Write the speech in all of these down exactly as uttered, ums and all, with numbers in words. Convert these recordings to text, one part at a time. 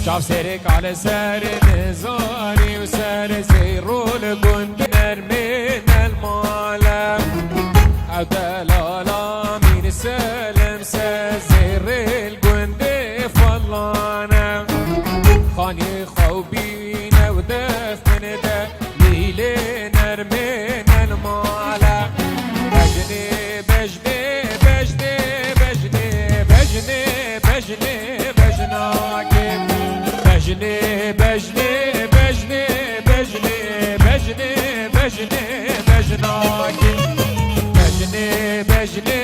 Çav serê kale ser nizarî û ser zêro li gund nermê nelmale. Ew delala mîr selim se zêrê li gundê falane. Xanî xew bîne û def min de lîlê nermê nelmale. Bejnê, bejnê, bejnê, bejnê, bejnê, bejnê, bejnakê. Bejnê, bejnê, bejnê, bejnê, bejnê, bejnê, bejnakê. Bejnê, bejnê.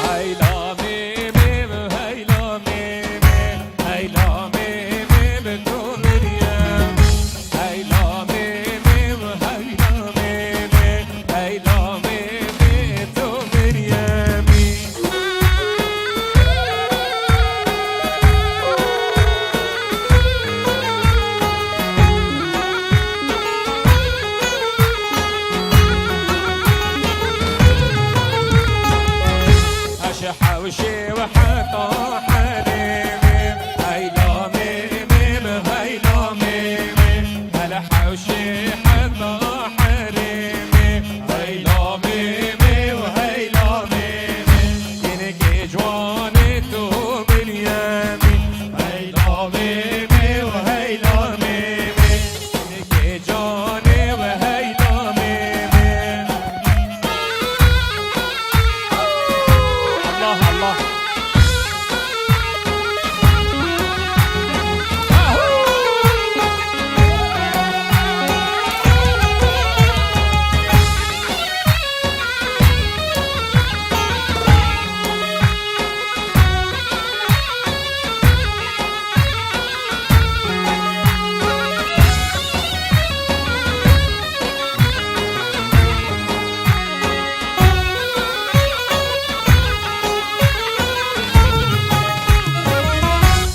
Heyla mê mê, heyla mê mê, heyla mê mê, to Meryem. Heyla mê mê, heyla mê mê, heyla mê mê, to Meryemî. Eşe hewşê we heta herêmê, heyla mê mê mê, heyla mê mê. Hele hewşê heta herêmê, heyla mê mê û heyla mê mê. Kênekê ciwanê to Meryemî, heyla mê mê û heyla mê mê. Kênekê canê we heyla mê mê. Allah Allah.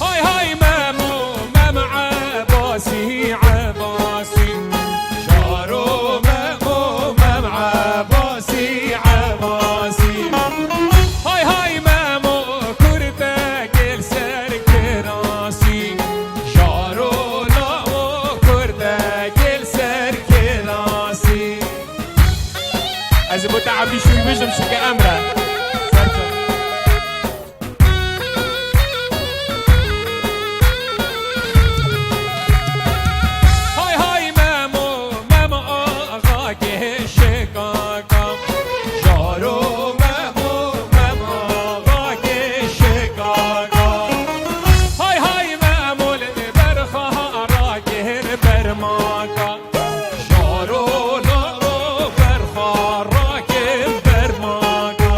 Hay hay Memo, Mem Ebasî, Ebasî. Jaro Memo, Mem Ebasî, Ebasî. Hay hay Memo, kurdekê li ser kirasî. Jaro lawo, kurdekê li ser kirasî. Ez ê bo te Ebdî şûy bijim, çunke emr e. Hay hay Memo, Memo axa kê şikaka. Jaro Memo, Memo axa kê şikaka. Hay hay Memo li berxa rakir bermaka. Jaro lawo berxa rakim bermaka.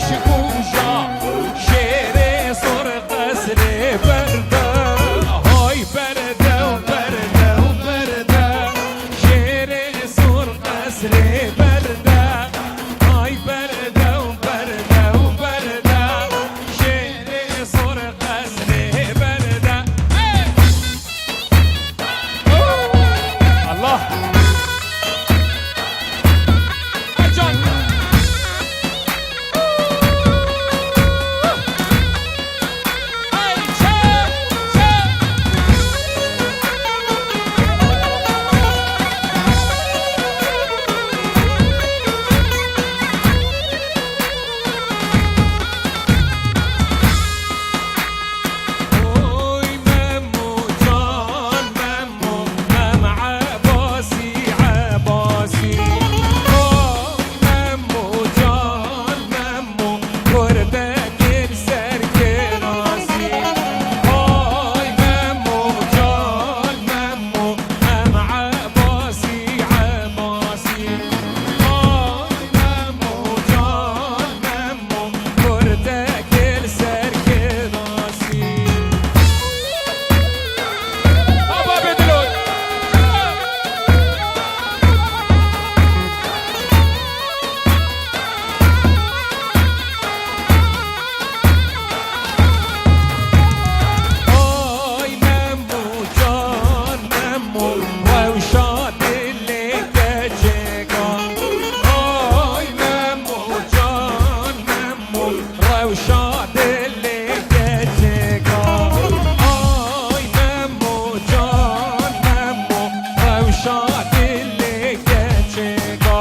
Şikuja, şêrê sor qesrê berde. Hay berde, berde, berde. Şêrê sor qesrê berde. Hay berde, berde, berde. Şêrê sor qesrê berde. Hey! Allah! Ercan! Hey, çek, çek! Oy Memo can Memo, Mem Ebasî Ebasî. Oy Memo can Memo, kurdekê li ser kirasî. Oy Memo can Memo, Mem Ebasî Ebasî. Ay Memo can Memo, kurdekê li ser kirasî. Baba Bedilo. Ay Memo can Memo, rewşa dilê keçika. Ay Memo can Memo, rewşa dilê keçika. Ay Memo can Memo, rewşa dilê keçika.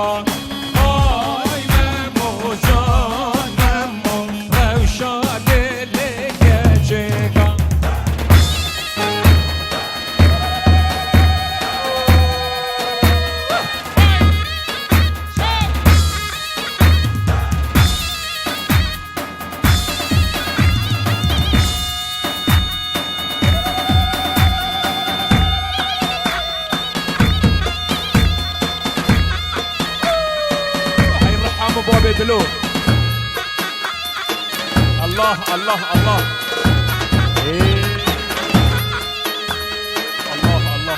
Ay Memo can Memo, rewşa dilê keçika. Hey, Rehm û Babê Dilo. Allah, Allah, Allah. Hey. Allah, Allah.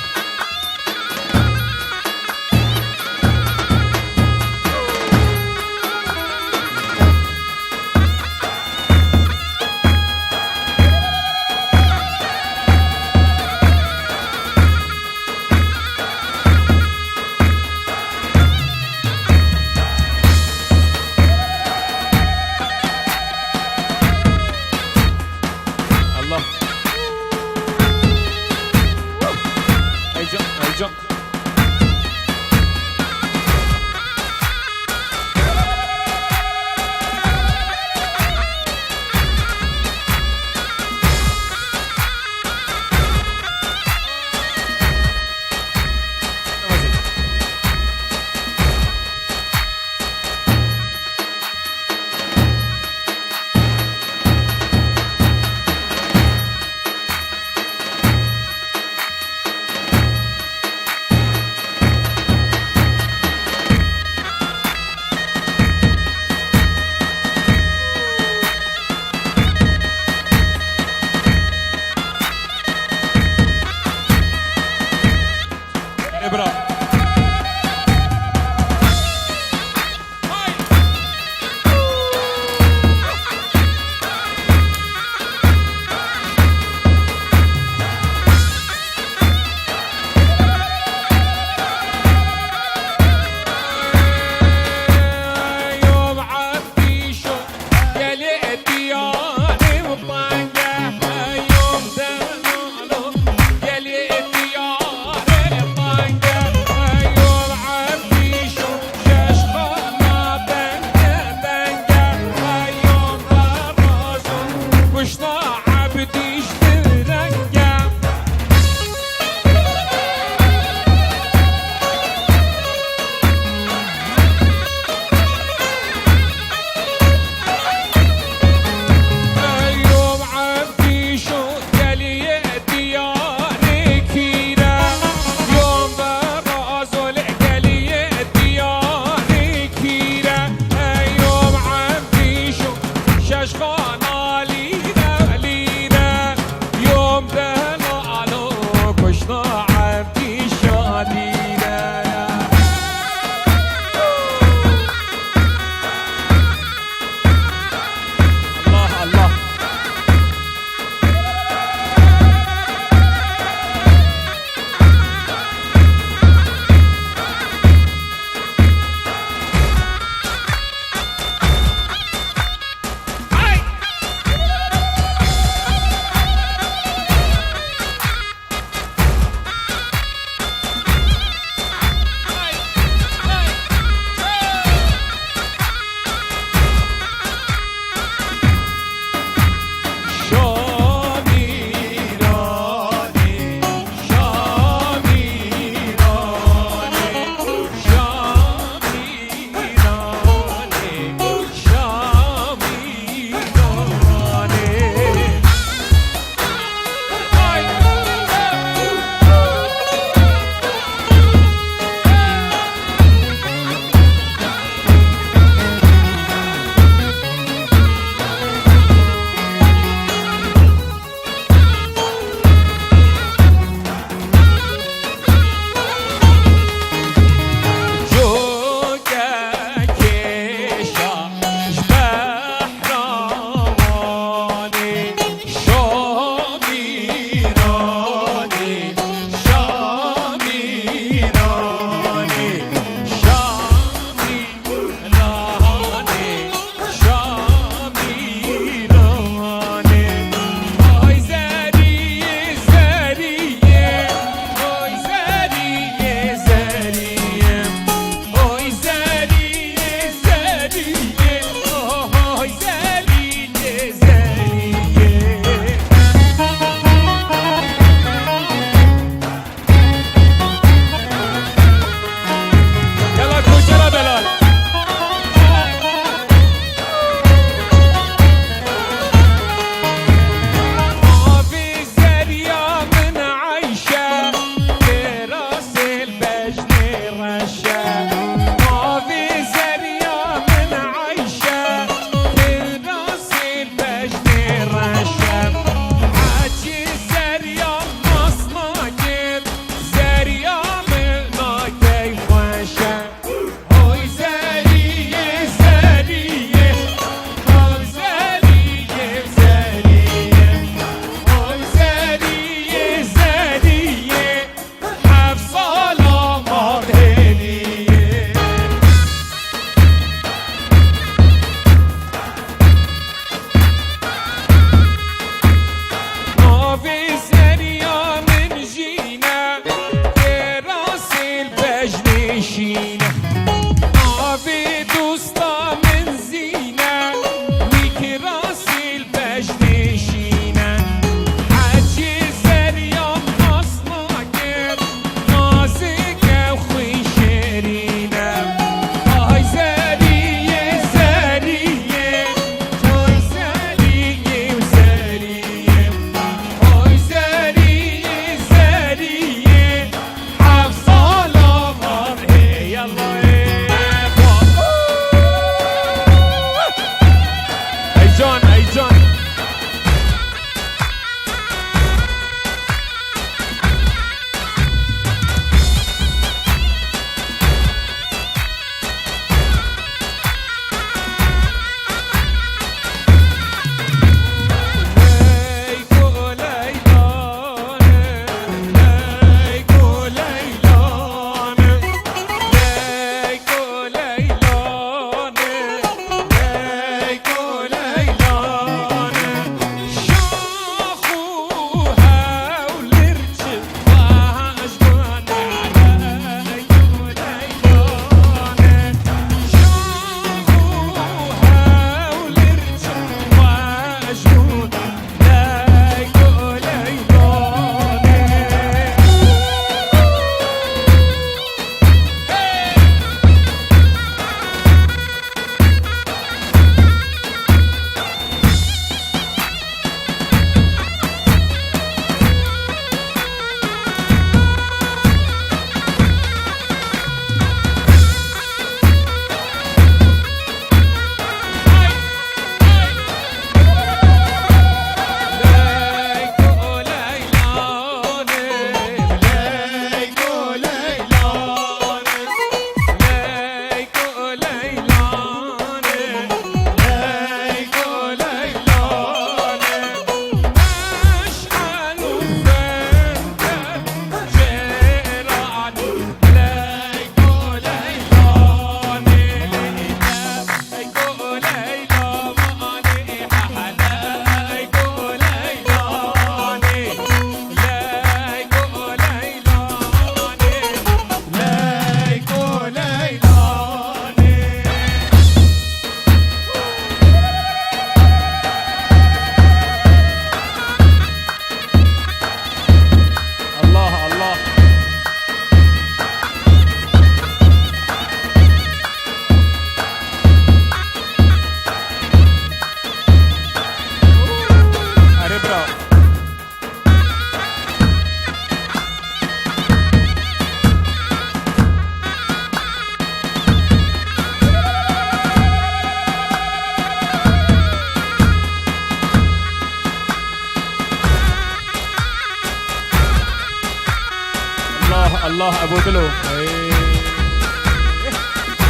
Ah, Ebû Dilo. Ey.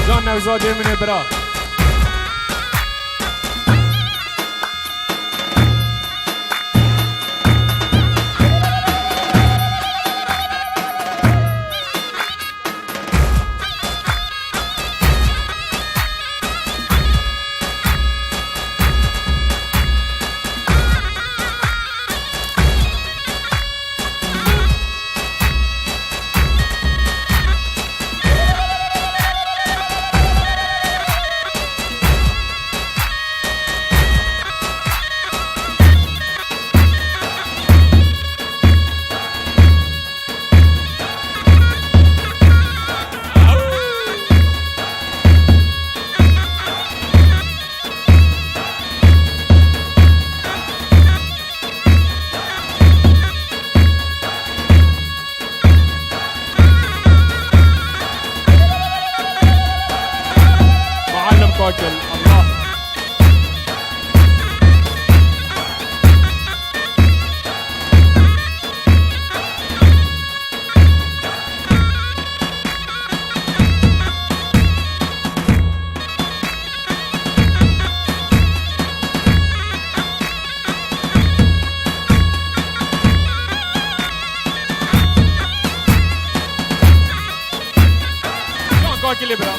Can Newzadê min ê bira. معلم كوكل، الله. Can Kakilê bira.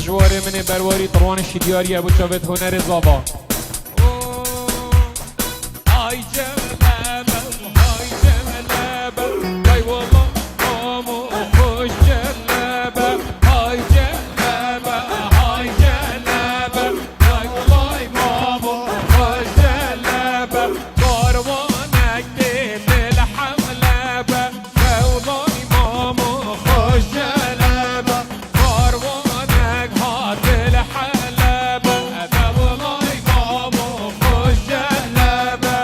Warê min ê berwarî, Dirwanê Şîdiyarî ye bo çavêt hunerê zava. Hay celebe, hay celebe, vay wala mamo, xoş celebe, hay celebe, hay celebe, vay wala mamo, xoş celebe, karwanek tê li Helebe, vay wala mamo, xoş celebe. Karwanek hat li Helebe, dewlay mamo xoş celebe.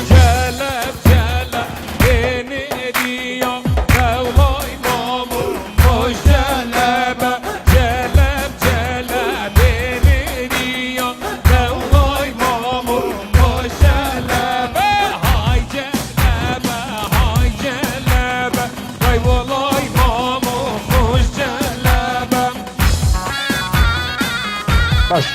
Celeb, celeb, ênê diya, dewlay mamo. Xoş celebe, celeb, celeb, ênê diya, dewlay mamo. Xoş celebe, hay celebe, hay celebe, vay walay mamo, xoş celebe. Baş.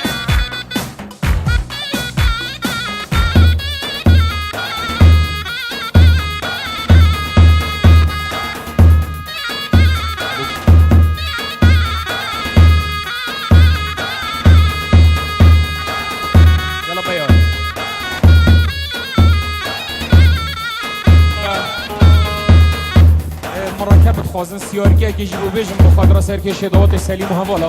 Yala beyaz. Ê, min re kep dixwazin siyarkeyekê jî bibêjin, bo xatira serkêşê dawetê Selîm û hevala.